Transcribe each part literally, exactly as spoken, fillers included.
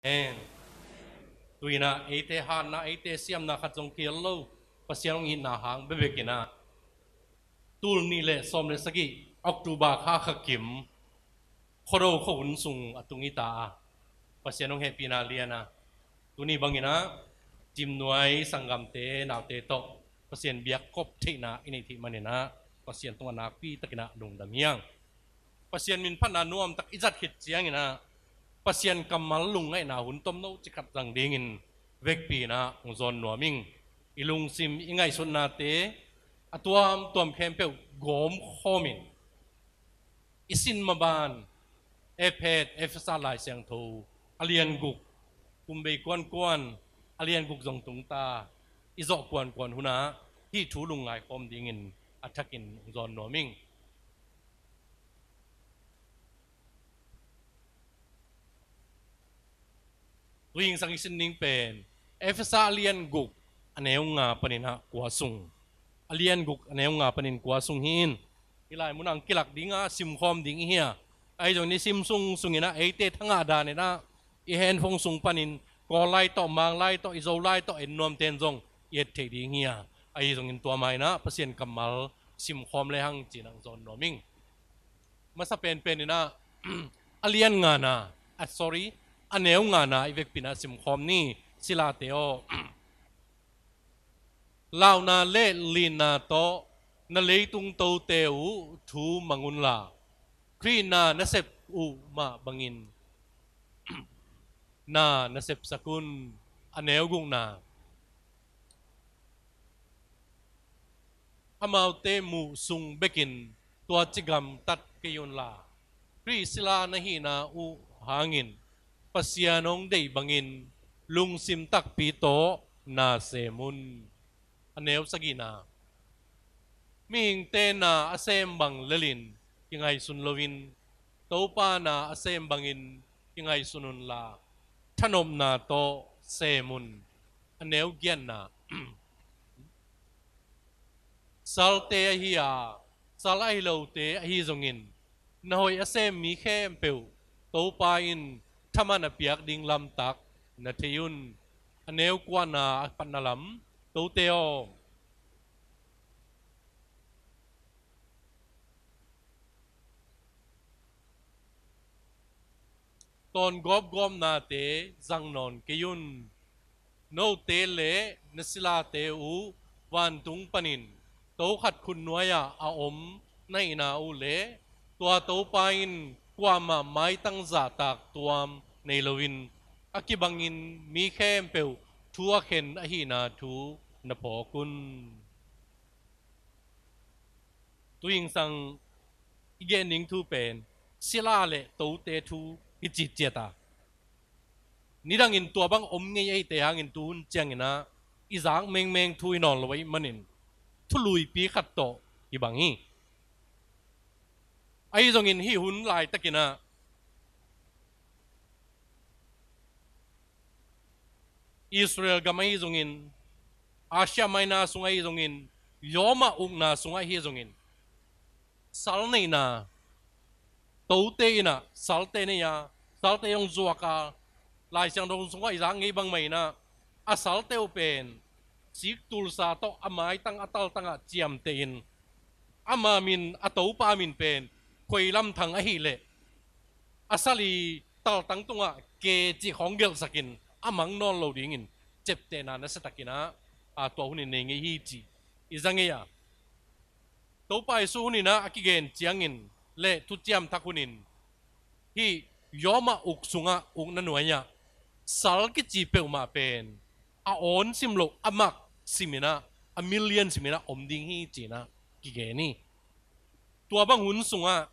Amen. Tu-in ah eite hatna, eite siamna khat zong kihel lo, Pasian hong itna hang bekbek in ah, tul nih le sawm le sagih October kha kha kim Khuado khuahun sung a tung hi ta a, Pasian hong hehpihna lian a, tuni bangin ah Cimnuai sanggamte naute tawh Pasian biak kop theihna i neih theih manin ah Pasian tungah nakpi takin ah lungdam hi hang. Pasian min phatna nuamtak i zat khit ciangin ah Pasian kammal lungngaihna hun tomno cikhat zang dingin vekpi in ah hong zawn nuam ing. I lungsim, i ngaihsutnate a tuamtuam khempeuh gawm khawmin i sin maban Efet, Efesa Lai Siangtho a lian guk, kum bei kuankuan a lian guk zong tung ta, i zawh kuankuan hun ah hih thu lungngai khawm dingin a thakin hong zawn nuam ing. Tuing sang i sin ding pen Efesa a lian guk a neu nga panin ah kua sung, a lian guk a neu nga panin kua sung hi in, hih lai munah hong kilak ding a simkhawm ding i hi a, ahi zongin i sim sung sungin ah eite thangah dan in ah i handphone sung panin Kawl lai tawh, Mang lai tawh, i Zo lai tawh en nuamten zong i et theih ding hi a, ahi zongin tua ma in ah Pasian kammal simkhawm lehang ci-in ah hong zawn nuam ing. Masa penpen in ah a lian ngana, a, sorry, a neu ngana i vekpi in ah simkhawm ni. Silate aw, lauhna le linna tawh na leitung tote uh thu mang unla, Khrih na na sep uh mah bangin na na sepsak un. A neu gukna, amaute muh sung bekin tua ci gamtat kei unla, Khrih sila na hihna uh hangin Pasian hong deih bangin lungsim takpi tawh na sem un. A neu sagihna, mihingte na a sem bang lelin kingaihsun loin Topa na a sem bangin kingaihsun unla, thanopna tawh sem un. A neu giatna, salte ahi a, sal ahi lote ahi zongin na hoih a sem mi khempeuh Topa in thaman a piak ding lamtak na thei un. A neu kuana a patna lam, tote aw, tawn gawpgawpnate zang nawn kei un. Note le na silate uh vantung panin to khat khutnuai-ah a om na hihna uh le, tua Topa in kuamah maitang zahtak tuam nei loin a kibangin mi khempeuh thu a khen ahihna thu na phawk un. Tuing sang i gen ding thu pen sila le tote thu i cih ciat a, nidangin tua bang om ngei ahite hangin tuhun ciangin ah i zak mengmeng thu hi nawn lo ahih manin thuluipi khat tawh kibang hi. Ahi zongin hih hun laitakin ah Israel gam ahi zongin, Asia Minor sung ahi zongin, Roma ukna sung ahi zongin, sal neihna, tote in ah salte nei a, salte hong zuak a, Lai Siangtho sungah i zak ngei bangmah in ah a salte uh pen sik tulsa tawh a maitang a taltangah ciamtehin, ama min, a topa min pen koi lamthang ahih leh a sal i taltang tungah ke cih khawng gelhsakin a mang nawn lo dingin ciaptehna nasiatakin ah, a, tua hunin nei ngei hi cih i za ngei a, Topa Jesu hunin ah a kigen ciangin le thuciam thak hunin hih Roma uk sungah, ukna nuai-ah sal kici peuhmah pen a awn sim loh, a mak simin ah, a million simin ah om ding hi ci-in ah kigen hi. Tua bang hun sungah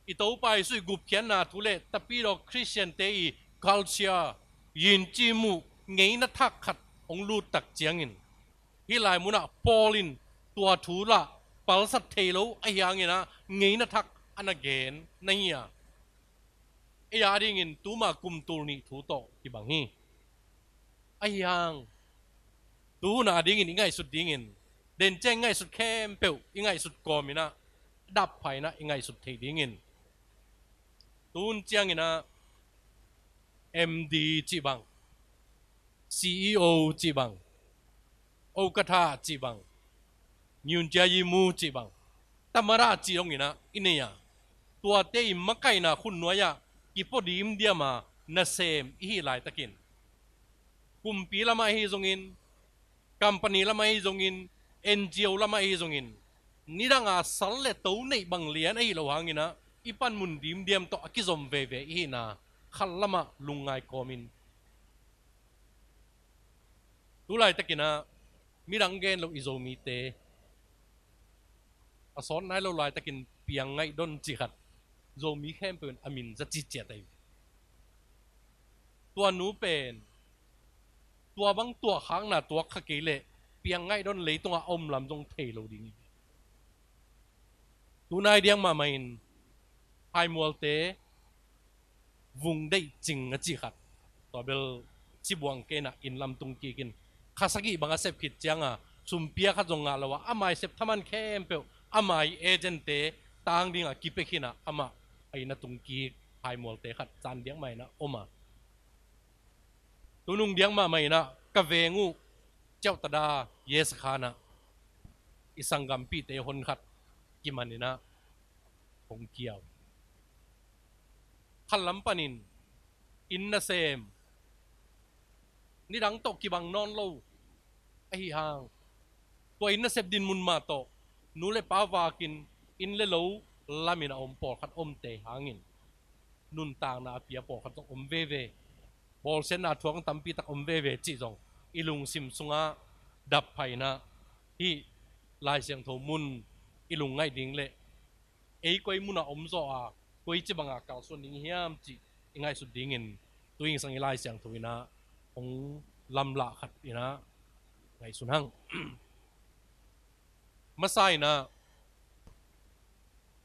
i Topa Jesu i gupkhiatna thu le tapidaw Khristiante i culture, yincim uh, ngeina thak khat hong lut tak ciangin, hih lai munah Paul in tua thu lah palsat thei lo ahi hangin ah ngeina thak a na gen na hi a, ei a dingin tuma kum tul nih thu tawh kibang hi. Ahi hang, tu hun a dingin i ngaihsut dingin, den ciang i ngaihsut khempeuh i ngaihsut kawmin ah, dap pha in ah i ngaihsut theih dingin, tu hun ciangin ah M D cih bang, C E O cih bang, Okatha cih bang, Nyuntia Yimu cih bang, Tamara cih dong inah i nei a, tuate i makaihna khun nuai-ah kipua dimdiam a nasem i hih laitakin, kumpi lamah ahi zongin, company lamah ahi zongin, N G O lamah ahi zongin, nidanga sal le to neih bang lian ahi lo hanginah i panmun dimdiam tawh a kizom veve i hihna khat lamah lungngai kawmin, tu laitakinah midang gen lo i Zomite a sawt nai lo laitakin Piang Ngaih Don cih khat Zomi khempeuh in a min za ciciat ahi. Tua nu pen tua bang tuahkhakna tuak kha kei leh Piang Ngaih Don leitungah a om lam zong thei lo ding hi. Tunai diang mahmah in Haimualte vung deih cing a cih khat, tua bel cibuang kei inah inn lam tung kikin, kha sagih bang a sep khit cianga sumpia khat zong ngah lo a, ama i sep thaman khempeuh ama i agent-te tang dingah kipia khinah amah a inn a tung kik Haimualte khat caan diang mah inah om a. Tunung diang mahmah inah ka veng uh Ciauhtada Yesa khanah i sanggampihte hon khat kiman inah hong kiau. Khat lam panin inn nasem, nidang tawh kibang nawn lo ahi hang, tua inn nasep dinmun mah tawh nu le pa vakin inn le lo lamin a om pawlkhat omte hangin nuntakna a pia pawlkhat zong om veve. Bawlsiatna thuak tampi tak om veve cih zong i lungsim sungah dap pha inah hih Lai Siangtho mun i lungngaih ding le ei koi munah om zawh a, koici banga kalsuan ding hiam cih i ngaihsut dingin tu zingsang i Lai Siangtho inah hong lamlah khat inah ngaihsun hang. Masa inah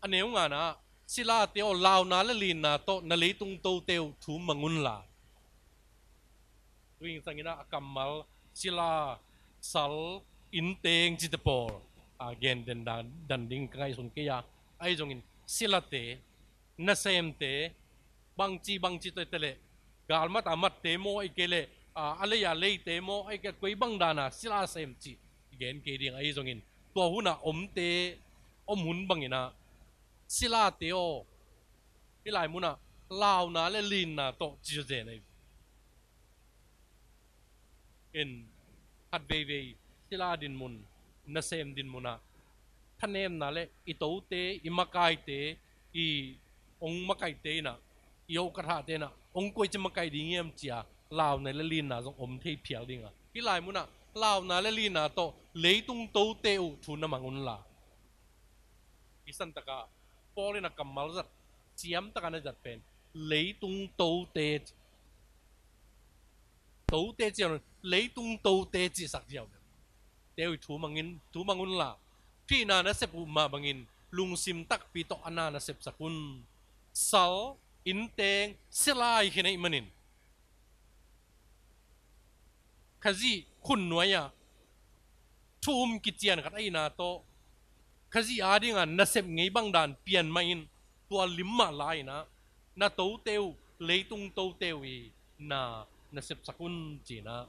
a neu ngana ah, silate aw, launa le linna tawh na leitung tote uh thu mang unla. Tu zingsang inah a kammal sila, sal, innteng cite pawl a gen den dan, dan ding ka ngaihsun kei a, ahi zongin silate, nasemte, bangci bangci tawh i teleh, galmat a matte maw, ahi kei leh a, a lei a leite maw, ahi kei leh koi bang dana sila sem cih i gen kei ding ahi zongin, tua hunah omte om hun banginah silate aw, hih lai munah launa le linna tawh ci zen ahi. In khat veivei sila dinmun, nasem dinmunah thanemna le i tote, i makaite, i ong makaite inah, i Okatha-te inah ong koici makaih ding hiam cia launa le linna zong om thei phial dinga, hih lai munah launa le linna tawh leitung tote uh thu na mang unla. Hi santaka Paul in a kammal zat, siamtaka na zat pen leitung tote, tote ci a, leitung tote cihsak ziau. Te uh thu mangin, thu mang unla, Khrih na nasep uh mah bangin lungsim takpi tawh a na nasepsak un. Sal, innteng, sila i khin ahih manin Khazih khun nuai-ah thu um kician khat ahihna tawh Khazih adinga nasep ngei bang dan pian mah in, tua lim mah la-inah na tote uh, leitung tote uh i na nasepsak un cinah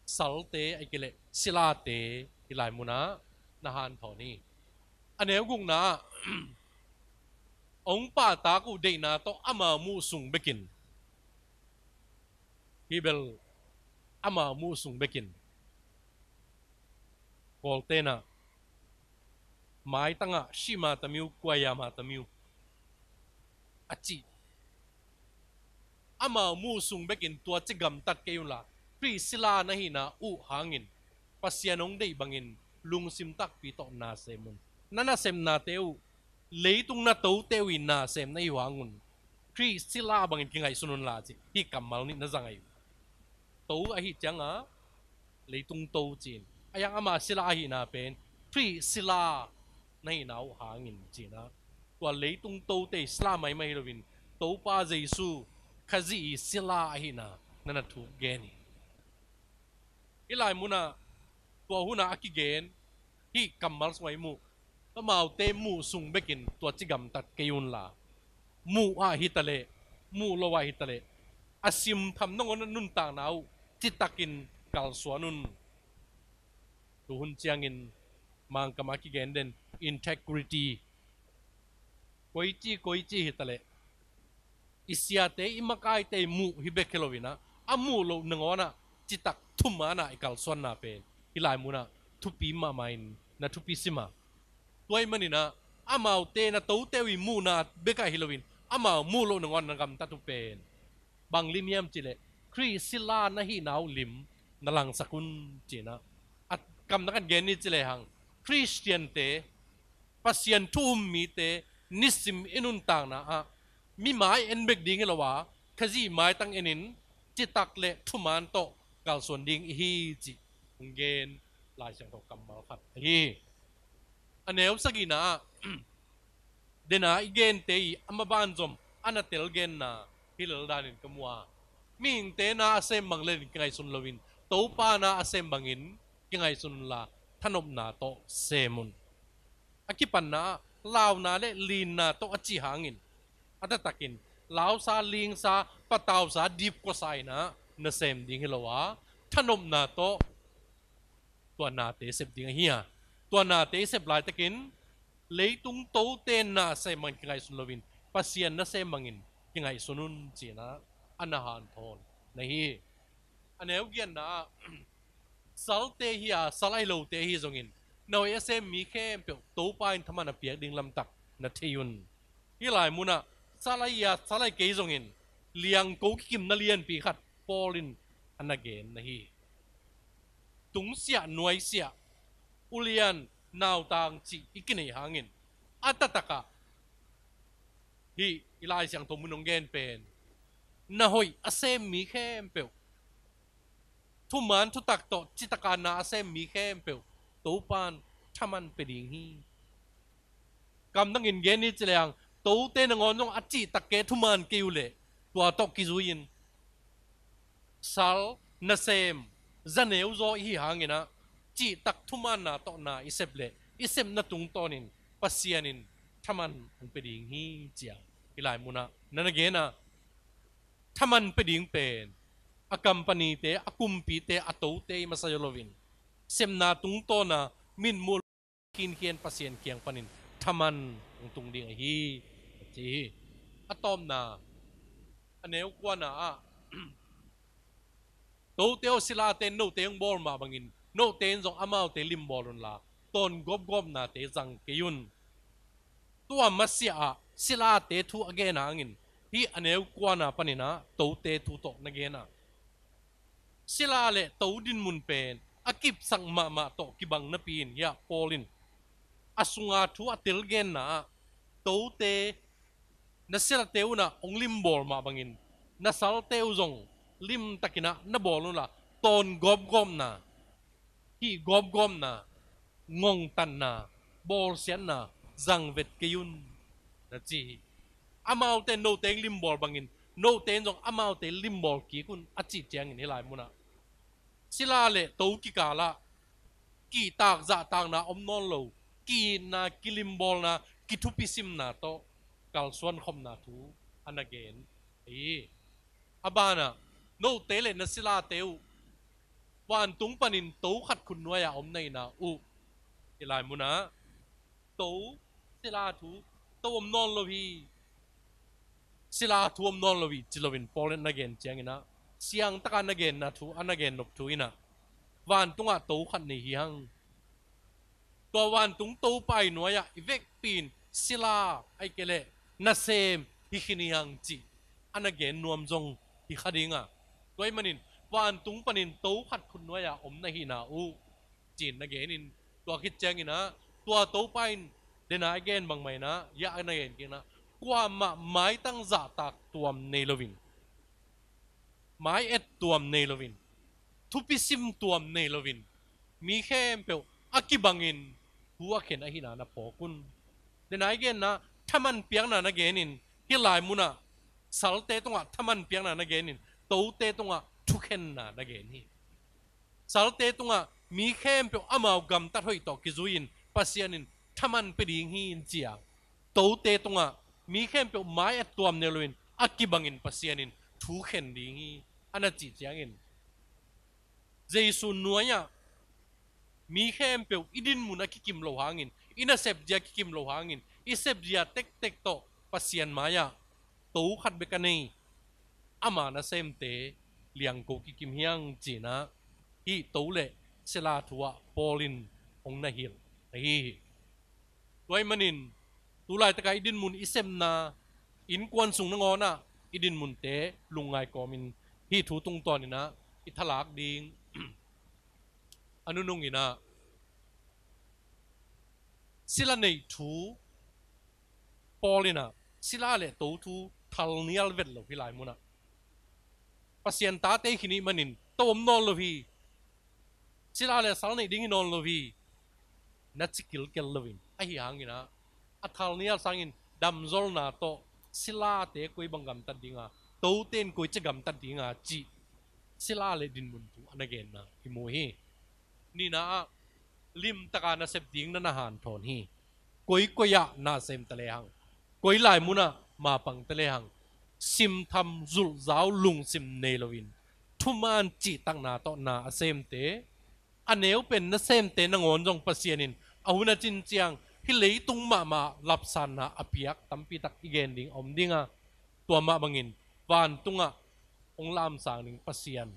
salte ahi kei leh silate hih lai munah na hanthawn hi. A neu gukna ah ong pahtak uh deihna tawh amau muh sung bekin, hih bel amau muh sung bekin Kawltenah maitangah shima tamiu, kuaya ma tamiu a cih. Amau muh sung bekin tua ci gamtat kei unla, Khrih sila na hihna uh hangin Pasian hong deih bangin lungsim takpi tawh na sem un. Na nasepnate uh leitung na tote uh i na sem na hi uh hangun Khrih sila bangin kingaihsun unla ci. Hih kammal nih na zang ahi uh. To ahi cianga leitung to cin, a yang ama sila ahihna pen Khrih sila na hihna uh hangin cinah tua leitung tote i sila maimah hi loin Topa Jesu Khazih i sila ahihna na na thuk gen hi. Hih lai munah tua hunah a kigen hih kammal sungah i muh, amaute muh sung bekin tua ci gamtat kei unla, muh ah hitaleh, muh lo ah hitaleh, a simtham nangawn a nuntakna uh citakin kalsuan un. Tuhun ciangin Mangkam a kigen den integrity. Koici koici hitaleh i siate i makaite i muh hi bek hi loin ah, a muh loh nangawn ah citak thuman ah i kalsuanna pen hih lai munah thupi mahmah in na thupi sim a. Tua ahih manin ah amaute na tote uh i muhna bek ah hi loin amau muh loh nangawn na gamtat uh pen bang lim hiam cihleh Khrih sila na hihna uh lim na langsak un ci-in ah. A kamna kan gen ni ci lehang Khristiante, Pasian thu um mite nisim i nuntakna ah mi mai en bek ding hi lo a, Khazih maitang enin citak le thuman tawh kalsuan ding i hi cih hong gen Lai Siangtho kammal khat ahi hi. A neu sagihna ah dena i gente i a maban zom a na tel genna hi lel danin ka mu a, mihingte na a sem bang lenin kingaihsun loin Topa na a sem bangin kingaihsun unla thanopna tawh sem un. A kipanna ah launa le linna tawh a cih hangin a taktakin lausa, lingsa, patausa, dipkuasa in ah na sem ding hi lo a, thanopna tawh tua nate sep ding ahi a. Tua nate i sep laitakin leitung tote na sem bangin kingaihsun loin Pasian na sem bangin kingaihsun un ci-in ah a na hanthawn na hi. A neu giatna ah salte hi a, sal ahi lote ahi zongin na hoih a sem mi khempeuh Topa in thaman a piak ding lamtak na thei un. Hih lai munah sal ahi a, sal ahi kei zongin liangko kikimna lianpi khat Paul in a na gen na hi. Tungsiah, nuaisiah, ulian, nautang cih i kineih hangin a taktakah hih i Lai Siangtho mun hong gen pen na hoih a sem mi khempeuh, thuman thutak tawh citaka na a sem mi khempeuh Topan thaman pia ding hi. Kamdangin gen ni ci lehang tote nangawn zong a cihtak kei, thuman kei uh leh tua tawh kizui-in sal, nasem, zaneu zaw i hi hangin ah cihtak thumanna tawh na i sep leh i sepna tungtawnin Pasian in thaman hong pia ding hi ci-a hih lai munah na na gen a. Thaman pia ding pen a company-te, a kumpite, a tote i masa hi loin sepna tungtawna mitmuh khinkhian Pasian kiang panin thaman hong tung ding ahi, a ci hi. A tawpna, a neu kuana ah tote aw, silate in note hong bawl mah bangin note in zong amaute limbawl unla tawn gawpgawpnate zang kei un. Tua masiah ah silate thu a gen hangin hih a neu kuana panin ah tote thu tawh na gen a. Sila le to dinmun pen a kipsak mahmah tawh kibang napi-in hih ah Paul in a sunga thu a telgenna ah tote na silate un ah hong limbawl mah bangin na salte uh zong limtakin ah na bawl unla tawn gawpgawpna, hih gawpgawpna, ngongtatna, bawlsiatna zang vet kei un, na ci hi. Amaute in note hong limbawl bangin note in zong amaute limbawl kik un, a cih ciangin hih lai munah sila le to kikal ah kihtak zahtakna om nawn lo, ki-itna, kilimbawlna, kithupisimna tawh kalsuan khopna thu a na gen hi. A banah note le na silate uh vantung panin to khat khutnuai-a om na hihna uh, hih lai munah to, sila thu, to om nawn lo hi, sila thu om nawn lo hi ci loin Paul in na gen ciangin ah siangtaka na genna thu, a na gen nop thu in ah vantungah to khat nei hi hang. Tua vantung Topa i nuai-ah i vekpi-in sila, ahih kei leh nasem hi khin hi hang cih a na gen nuam zong hi kha ding a. Tua ahih manin vantung panin to khat khutnuai-a om na hihna uh ci-in na genin, tua khit ciangin ah tua Topa in dena i gen bangmah in ah, hiah a na gen kikna, kuamah maitang zahtak tuam nei loin, mai-et tuam nei loin, thupisim tuam nei loin, mi khempeuh a kibangin thu a khen ahihna na phawk un. Dena i genna, thaman piakna na genin, hih lai munah salte tungah thaman piakna na genin, tote tungah thukhenna na gen hi. Salte tungah mi khempeuh amau gamtat hoih tawh kizui-in Pasian in thaman pia ding hi in ci a, tote tungah mi khempeuh mai-et tuam nei loin a kibangin Pasian in thu khen ding hi, a na cih ciangin, Jesu nuai-ah mi khempeuh i dinmun a kikim lo hangin, i nasep zia kikim lo hangin, i sep zia tektek tawh Pasian mai-ah to khat bek a nei ama nasemte liangko kikim hi hang ci-in ah, hih to le sila thu-ah Paul in hong na hilh ahi hi. Tua ahih manin, tu laitakah i dinmun i sepna innkuan sung nangawnah i dinmunte lungngai kawmin hih thu tungtawnin ah i thalak ding. A nunung in ah sila neih thu Paul in ah sila le to thu thalnial vet lo hi lai munah, Pasian tate hi khin i hih manin to om nawn lo hi. Sila le sal neih ding hi nawn lo hi, na ci kilkel loin, ahi hangin ah a thalnial sangin damzolna tawh silate koi bang gamtat dinga, tote in koi ci gamtat dinga cih sila le dinmun thu a na genna i mu hi. Nihna ah limtaka nasep ding na na hanthawn hi. Koikoi ah na sem ta lehang, koi lai munah mapang ta lehang, simtham zulhzau lungsim nei loin thuman cihtakna tawh na a semte, a neu pen nasemte nangawn zong Pasian in a hun a cin ciang hih leitung mahmah lapsanna a piak tampitak i gen ding a om dinga, tua mah bangin vantungah hong lamsang ding Pasian,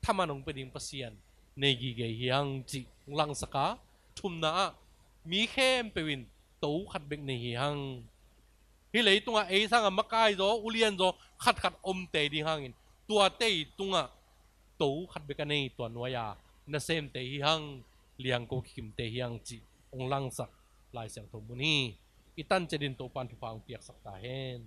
thaman hong pia ding Pasian nei gige hi hang cih hong langsak a, thumna ah mi khempeuh in to khat bek nei hi hang. Hih leitungah ei sangah makai zaw, ulian zaw khatkhat om tei ding hangin, tuate tungah to khat bek a nei tua nuai-a nasemte hi hang, liangko kikimte hi hang cih hong langsak Lai Siangtho mun hi. I tan ciat in Topan thupha hong piaksak ta hen.